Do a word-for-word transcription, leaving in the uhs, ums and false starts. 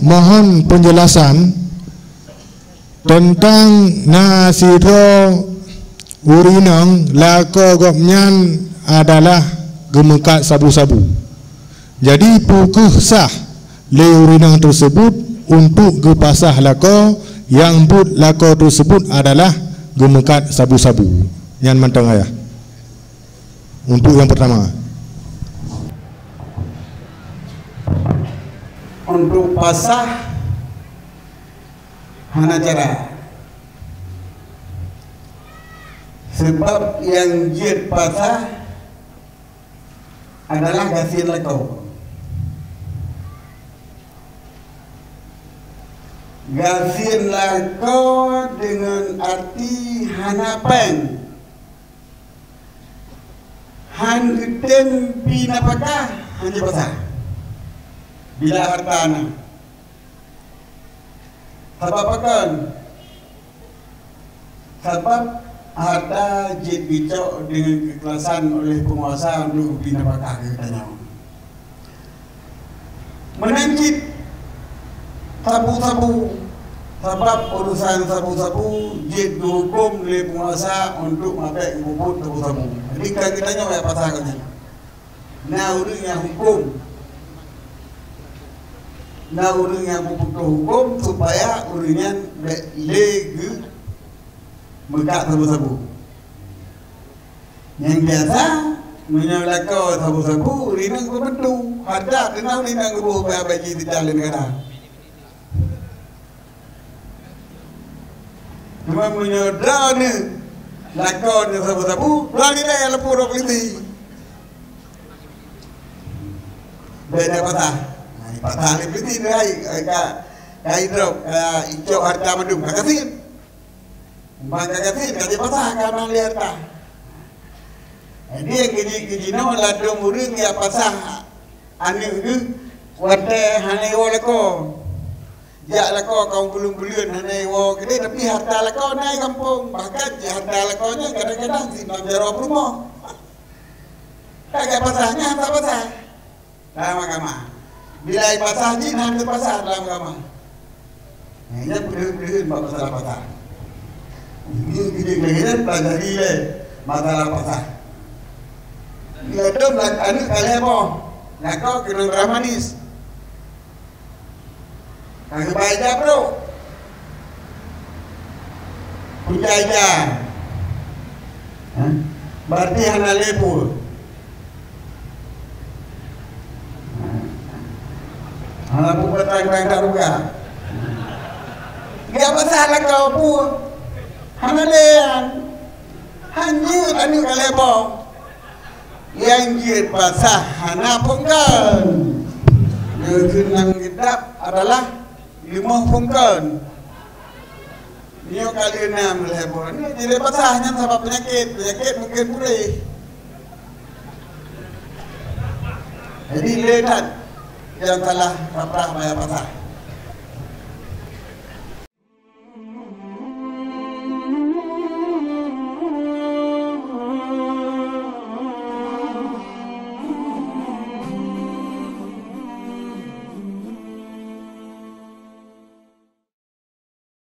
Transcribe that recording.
Mohon penjelasan tentang na sidroe ureueng inong lakoe gobnyan adalah geumeukat sabu-sabu. Jadi, peu kheueh sah lé ureueng inong tersebut untuk geupasah lakoe nyang buet lakoe tersebut adalah geumeukat sabu-sabu? Nyan mantong ayah. Untuk nyang pertama. Untuk pasah hana cara. Sebab nyang jeuet pasah adalah gasien lakoe. Gasien lakoe deungon arti hana péng. Han geutem bi nafakah, hana pasah. Bila hareuta na. Sabab pakon? Sabab hareuta jeuet geucok deungon keukhlasan oleh peunguasa untuk geubri nafakah keu geutanyoe. Meunan cit sabu-sabu, sabab urusan sabu-sabu jeuet geuhuköm lé peunguasa untuk mabék geupeubuet sabu-sabu. Jadi, ka geutanyoe nyang pasah keu nyan. Na ureueng nyang huköm, na ureueng nyang geupeutoh huköm supaya ureueng nyan bék lé geumeukat sabu-sabu. Nyang biasa, meunyoe lakoe sabu-sabu, ureueng inong geubantu. Hareuta keunan ureueng inong geuboh bak bak jih teucalon gata. Cuma meunyoe droeneuh lakoe nyoe sabu-sabu, droeneuh ilée lapor bak polisi. Bék na patah. Nah, patah lé polisi, hai, hai, ka, ka idrop, ka icok hareuta mandum, ka gasien. Ban ka gasien, ka jipasah ka nang lé hareuta. Jadi, nyang keuji-, keujinoe ladôm ureueng nyang pasah aneuk geuh watée hana iwoe lakoe. Jak lakoe kaum buleuen-buleuen hana iwoe keudeh, tapi hareuta lakoe na i gampông. Bahkan cit hareuta lakoe nyan kadang-kadang sinan jaroe peurumoh. Ka gata pasah nyan, hana pasah. Dalam agama. Bila ipasah jih, hana teupasah dalam agama. Nah, nyan peudeuh-peudeuh bak masalah pasah. Ini keuneuk lagée nyan pelajari lé masalah pasah. Ladôm lak-, aneuk ka lhée boh, lakoe keunong darah manis. Ka geuba ija brok. Puja ija. Hah? Berarti hana lé peue. Hana peue batang-batang tak ruga. Gata pasah lakoe peue? Hana lé nyan. Han jeuet aneuk ka lhée boh. Nyang jeuet pasah hana phôn kön. Nyang keunong geudap adalah leumoh phôn kön. Nyoe ka lheueh nam lhée boh. Nyoe jeuet pasah nyan sabab peunyakét. Peunyakét mungken puléh. Jadi, lé that nyang salah kaprah baya pasah.